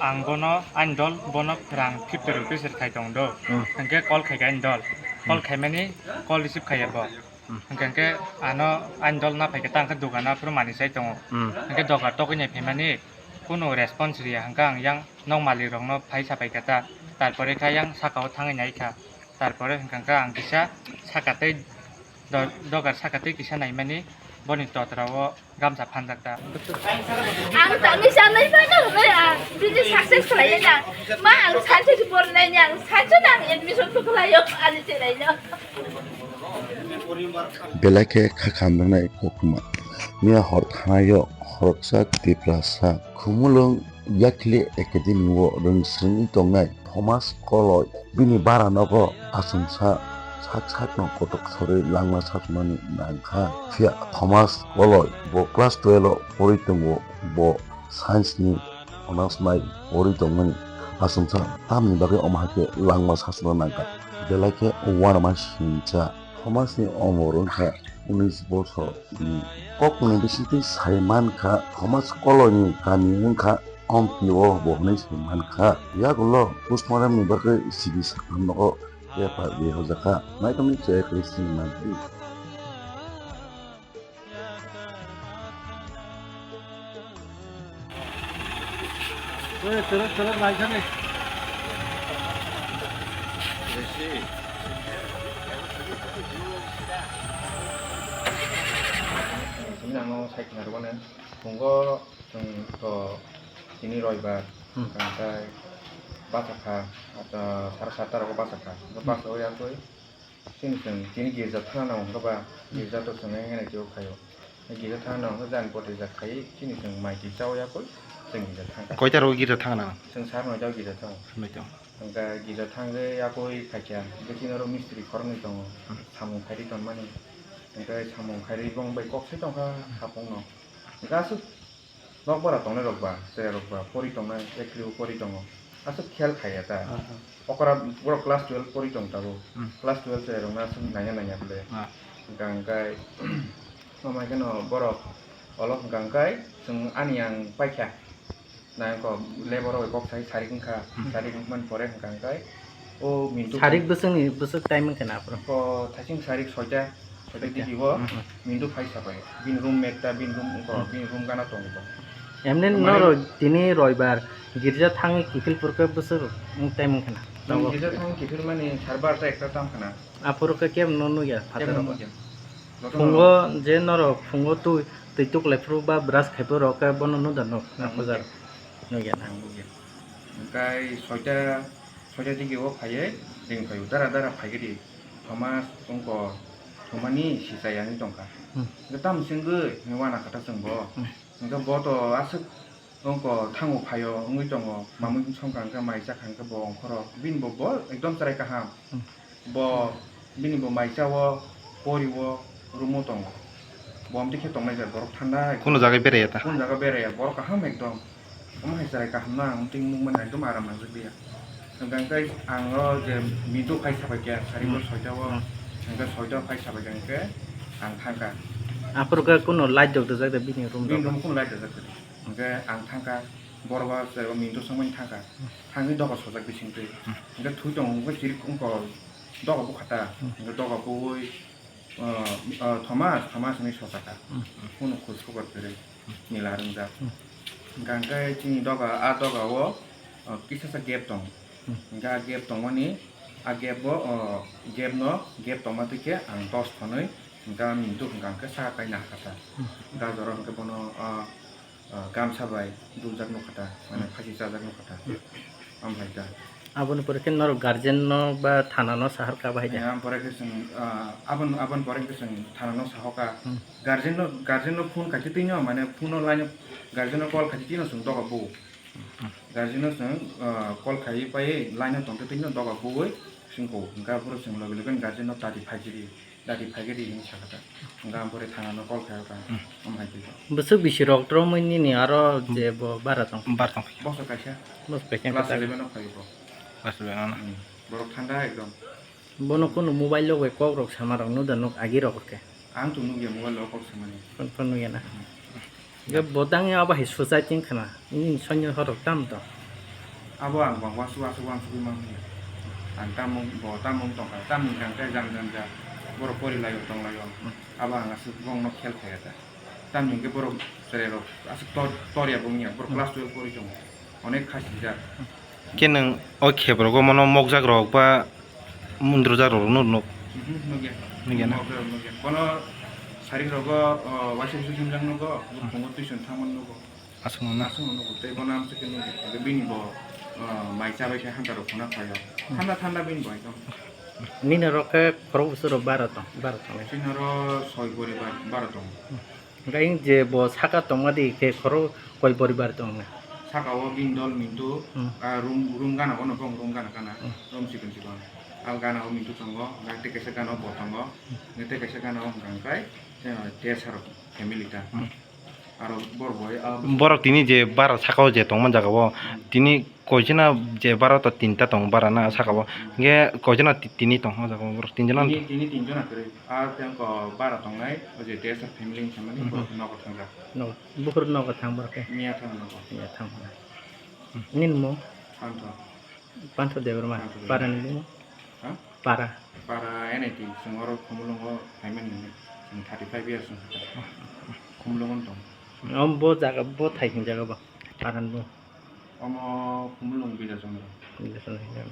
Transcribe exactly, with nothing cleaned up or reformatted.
Ang bono, ani dol bono rang fifty rupees rwkhai tong do. Hmm. Hwnkhe call khaikha ani dol. Call Hmm. khaimani call receive khaiya bo. Hmm. Hwnkhe, hwnkhe ano ani dol na phaikha ta, hwnkhe dogano aphuru manwi chai tongo. Hmm. Hwnkhe doga tokwi nai phaimani kunu response riya, hwnkhe ang yang nok malik rokno phai sapaikha ta. Tarpore khe yang sakao thangwi naikha. Tarpore hwnkhe ang kisa saka tei do-, dogar saka tei kisa naimani boni totra o gamsa phanjak ta. Ang tangwi sanai phano hwnwi ang bini success khlainai nang. Ma ang sanse se pornaini ang sanse nang admission pho khlaio ani chelaino. Belai khe kha khamjaknai koktwma. Miya hor thanaio khoroksa Tiprasa Khumulwng Yakhli Academy o rwng swrwngwi tongnai Thomas Koloi bini bara nogo achomsa sak sakno kotok sorwi langma sachumani nangkha. Phiya Thomas Koloi bo class twelve o porwi tongo, bo science ni honours bai porwi tongmani achomsa tamni bagwi omo hai khe langma sachumna nangkha. Belai khe uanama sincha. Thomas ni omor wngkha unis bosor. Kokni bisingtwi sai mankha, Thomas Koloi ni kami wngkha Ompi o bo hwnwi sai mankha. Yagulo postmortem ni bagwi C B sakha nogo F I R rihojakha. Naitongni chaya kwrwi sini manwi. Oi, tero, tero, lai thani. Sini ang no sai khna rwmani. Phungo chwng to tini roibar, hmm, hwnkhe bachakha, ah, sara satta rogo bachakha. Hwnkhe, hmm, bachai yakwi chini chwng tini girja thana nango hwnkhe ba, hmm, girja to chwng eng eno twibo khaio. Girja thana nango hwnkhe jani pore jak khai chini chwng mai twi chaui yakwi chwng girja thangkha. Koita rogo girja thana nango? Chwng sar noita o girja thango. Noita. Hwnkhe girja thangwi yakwi phaikha, hwnkhe chini oro mistri khoroknwi tongo, hmm, samung khairwi tonmani. Hwnkhe samung khairwi bong bai kok sai tongkha, hmm, hapungno. Hwnkhe aswk nokbar tongnai rok ba, chwrai rok ba, pori tongnai, eklibo pori tongo. Aswk khel khaiya ta. Aha. Okra borok class twelve pori tong tabuk. Hmm. Class twelve chwrai rokno aswk nangya nangya bwle. Ah. Hwnkhe ang kai, omo hai kheno borok olo hwnkha ang kai, chwng ani ang paikha. Nangkok lebar rok kok sai sarik wngkha, hmm, sarik wngmani pore hwnkha ang kai, o Mintu sarik bwswkni bwswk time wngkha na aphuru? O thaising sarik soita. Soita digi o, hmm, Mintu phai sabai. Bini roommate ta, bini room wngkha, hmm, bini room gana tongo. Emni norok tini roibar girja thangwi kiphil purkhe bwswk time wngkha na? Girja thang kiphil mani sar barta ekta tam khana. Aphuru khe kebo no nukya phataro. Kebo no nukya. Phungo je norok phungo twi, twi tuklai phuru ba brush khai phuru rok khe bono nukya nuk, hmm, puja nukya. Nukya na? Hmm, nukya. Hwnkhe soita, soita digi o phaiwi ring phaio, dara dara phaikhe di. Thomas wngkha thumani sichai ani tongkha. Hmm. Hwnkhe tamo chwngwi wana kha ta chwng bo. Hmm. Hwnkhe bo to aswk wngkha thango phaio wngwi tongo. Hmm. Mamwi songkha hwnkhe mai chakha hwnkhe bo ongkhoro. Bini bo, bo ekdom chwrai kaham. Hmm. Bo bini bo mai chao, pori o, room o tongo. Bo amtwi khe tongnai jar borok thanda. Kuno jaga beraiya ta? Kuno jaga beraiya, borok kaham ekdom. Omo hai chwrai kaham na, ang twi nukmani ekdom aram nangjak liya. Hwnkhe ang o je Mintu phai sabai khe, sari bo, hmm, soita o, hmm, hwnkhe soita phai sabai khe hwnkhe ang thangkha. Aphuru khe kuno light rok dajak da bini room rok? Bini room kuno light dajak da. Hwnkhe ang thangkha, borok o chwrai bo Mintu swngmani thangkha. Hmm. Thangwi doga sojak bisingtwi. Hmm. Hwnkhe thwi tongo, hwnkhe chirik wngkha, doga bukha ta. Hmm. Hwnkhe doga buwi, ah, ah, Thomas, Thomas hinwi sochakha. Hmm. Kuno khus khobor kwrwi, nila rwngjak. Hmm. Hwnkhe chini doga, a doga o, ah, kisa sa gap tongo. Hmm. Hwnkhe a gap tongmani, a gap o, ah, gap no, gap tongma twi khe ang dos thonwi, hwnkhe a Mintu hwnkha hwnkhe saka kaina hakha ta. Hmm. Hwnkhe a jora hwnkhe bono, ah, ah, gamsa bai dubjak nukha ta, mane, hmm, phasi chajak nukha ta. Hmm. Amhaita. Aboni pore khe norok guardian no ba thana no sahar ka bahai da? Eh, aboni pore khe chwng, ah, abon-, aboni pore khe chwng thana no sahoka. Hmm. Guardian no, guardian no phone khaikhe twi no, mane, phone no line o, guardian no call khaikhe twi no chwng doga bu. Hmm. Guardian no chwng, ah, call khaiwi paiwi line o tongkhe twi no doga buwi chwng ko. Hwnkhe aphuru chwng logi logi guardian no tati phaikhe di. Dadi phaikhe di hinwi sakha ta. Hwnkhe ang pore thana no call khaikha. Hmm. Omo hai khe. Bwswk bisi rok romwi nini aro je bo bara tong? Bar tong khe. Bosor kaisa. Bosor kaisa class eleven o phai bo. Class eleven o na? Hmm. Borok thanda ekdom. Bono kunu mobile o bai kok rok sama rok nuk da nuk agi rok khe? Ang to nukya mobile o kok samani. Phone phone nukya na? Hmm. Hwnkhe bo tangwi abo hai suicide wngkha na, nini soino horok tamo tong? Abo ang bang uansuk asuk uansugwi mangkha. Ang tamung bo tamung tongkha, tamni hwnkhe jang jang ja borok porilaio tonglaio. Abo ang aswk bongno khel khaikha ta. Tamni hwnkhe borok chwrairok aswk tor-, torya bo wngya, borok class twelve pori tongo. Onek kha sijak. Khe nwng o khebrogo mono mokjak rok ba mundrujak rok no nuk? Mhm, nukya. Nukya na? Mokjak rok nukya. Kono sarik rogo, o, waisa waisa himjak nugo, buphungo tuition thangmani nugo. Aswkno na? Aswkno nugo. Tei bono amswk khe nukya. Tei bini bo, o, mai chabai khe hanta rok khuna phaio. Thanda thanda bini bo ekdom. Nini rok khe khorok bwswk rok bara tong, bara tong. Chini oro soi poribar bara tongo. Hwnkhe je bo saka tongma di khe khorok koi poribar tong? Saka o bini dol Mintu, hmm, ah, room, room gana o no bong room gana gana, hmm, room chikon chikon. Al gana o Mintu tongo, hwnkhe tei kaisa gana o bo tongo, hwnkhe tei kaisa gana o hwnkha hwnkhe, eh, Tesar family ta. Hmm. Aro borok bo, ah, borok tini je bara saka o je tongma jaga o, hmm, tini koijona je bara to tinta tong bara na saka o, hmm, hwnkhe koijona ti-, tini tong o jaga o borok tinjona? Tini, tini tinjona kwrwi. Ah, tei wngkha bara tongnai, o je Tesar family ni samani, hmm, borok nogo thangjak. No, buhur nogo thang borok khe? Miya thang nogo. Miya thang. Hmm. Nini mung? Pantho. Pantho Debbarma. Pantho Debbarma. Para ni bumung? Ha? Para. Para N I T, chwng oro Khumulwngo phaimani, chwng thirty five years wngkha. Khumulwngo tong. Om bo jaga, bo thai hwn jaga bo. Para ni bumung. Omo Khumulwng Bidya Chandra. Bidya Chandra.